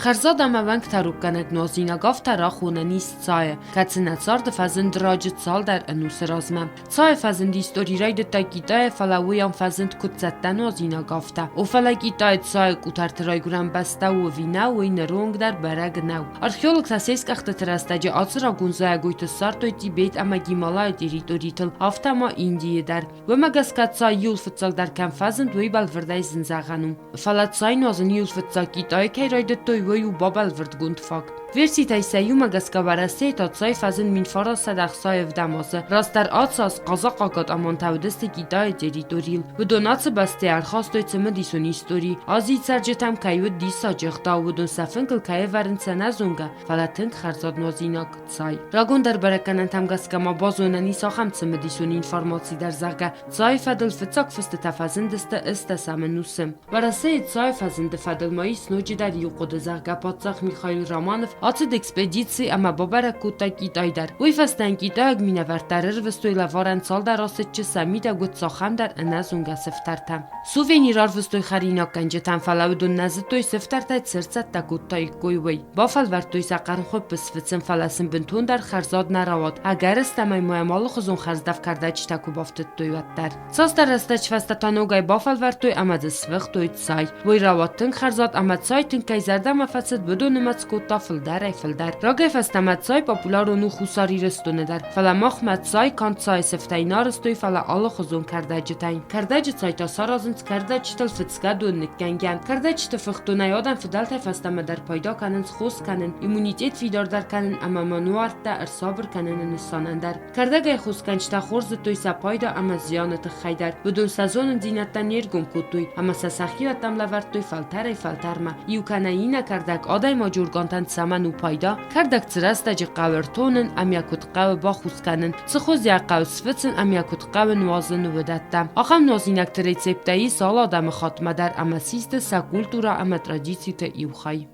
Хӕрзад ӕмӕ уӕнгтӕроггӕнӕг нуазинаг афтӕ рахонӕн ис цайы, кӕцы нӕ царды фӕзынд раджы цалдӕр ӕнусы размӕ. Цайы фӕзынд истори райдыдта Китайы, фӕлӕ уый ам фӕзынд куыд цӕттӕ нуазинаг, афтӕ. О, фӕлӕ Китайы цайы къутӕрты райгуырӕн бӕстӕ у ӕви нӕ, уый ныры онг дӕр бӕрӕг нӕу. Археологтӕ се скъӕхтыты рӕстӕджы ацы рагон зайӕгойты ссардтой Тибет ӕмӕ Гималайы территоритыл, афтӕ ма Индийы дӕр. Уымӕ гӕсгӕ цай иуыл фыццагдӕр кӕм фӕзынд, уый бӕлвырдӕй зын зӕгъӕн у. Фӕлӕ цай нуазын иуыл фыццаг Китайы кӕй райдыдтой, уый у бабӕлвырдгонд факт. Верситӕй сӕ иумӕ гӕсгӕ Уӕрӕсейы та цай фӕзынд 1960 азы. Растдӕр ацы аз хъазахъхъаг атамантӕ уыдысты Китайы территорийыл. Уыдон ацы бӕстӕйы ӕрхастой цымыдисон истори. Азийы цӕрджытӕм кӕй уыд диссаджы ӕгъдау, уыдон сӕ фынгыл кӕй ӕвӕрынц ӕнӕзонгӕ, фӕлӕ тынг хӕрзад нуазинаг. Цай. Рагондӕр бӕрӕггӕнӕнтӕм гӕсгӕ ма базонӕн ис ахӕм цымыдисон информаци дӕр, зӕгъгӕ, цайы фӕдыл фыццаг фыстытӕ фӕзындысты ӕстӕсӕм ӕнусы. Уӕрӕсейы цайы фӕзынды фӕдыл ма ис ноджыдӕр иу хъуыды, зӕгъгӕ, паддзах Михаил Романов ацыд экспедици ӕмӕ бабӕрӕг кодта Китай дӕр. Уый фӕстӕ йын китайаг минӕвӕрттӕ ӕрырвыстой лӕварӕн цалдӕр асыччы, сӕ мидӕг уыд цахӕмдӕр ӕнӕзонгӕ сыфтӕртӕ. Сувенир арвыстой хӕринаггӕнджытӕм, фӕлӕ уыдон нӕ зыдтой сыфтӕртӕй цы рцӕттӕ кодтаиккой, уый. Бафӕлвӕрдтой сӕ хъӕрмхуыпп сфыцын, фӕлӕ сын бынтондӕр хӕрзад нӕ рауад, ӕгӕрыстӕмӕй ма йӕм алыхуызон хӕрздӕф кӕрдӕджытӕ куы бафтыдтой, уӕддӕр. Цасдӕр рӕстӕджы фӕстӕ та ногӕй бафӕлвӕрдтой ӕмӕ дзы сфыхтой цай. Уый рауад тынг хӕрзад ӕмӕ цай тынг кӕй зӕрдӕмӕ фӕцыд, уыдон нымӕц кодта фылдӕрӕй-фылдӕр. Рагӕй фӕстӕмӕ цай популярон у Хуссар Ирыстоны дӕр, фӕлӕ махмӕ цай канд цайы сыфтӕй нӕ арызтой, фӕлӕ алыхуызон кӕрдӕджытӕй. Кӕрдӕджы цай та саразынц кӕрдӕджытыл фыцгӕ дон ныккӕнгӕ. Кӕрдӕджыты фыхдонӕй адӕм фыдӕлтӕй фӕстӕмӕ дӕр пайда кӕнынц хос кӕнын, иммунитет фидардӕр кӕнын ӕмӕ ма нуӕрттӕ ӕрсабыр кӕныны нысанӕн дӕр. Кӕрдӕгӕй хосгӕнджытӕ хорз зыдтой сӕ пайда ӕмӕ зианы тыххӕй дӕр. Уыдон сӕ зонындзинӕдтӕ не ргом кодтой ӕмӕ сӕ сӕхиуӕттӕм лӕвӕрдтой фӕлтӕрӕй-фӕлтӕрмӕ. Иу кӕнӕ иннӕ кӕрдӕг адӕймаджы органтӕн цӕмӕн у пайда? Кӕрдӕг цы рӕстӕджы хъӕуы ӕртонын ӕмӕ куыд хъӕуы бахус кӕнын, цы хуызы йӕ хъӕуы сфыцын ӕмӕ куыд хъӕуы нуазын, уыдӕттӕ. Ахӕм нуазинӕгты рецепттӕ ис алы адӕмыхаттмӕ дӕр ӕмӕ систы сӕ культурӕ ӕмӕ традициты иу хай.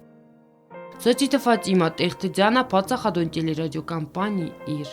Цоциты Фатимӕ, Тъехты Диана, паддзахадон телерадиокомпани «Ир».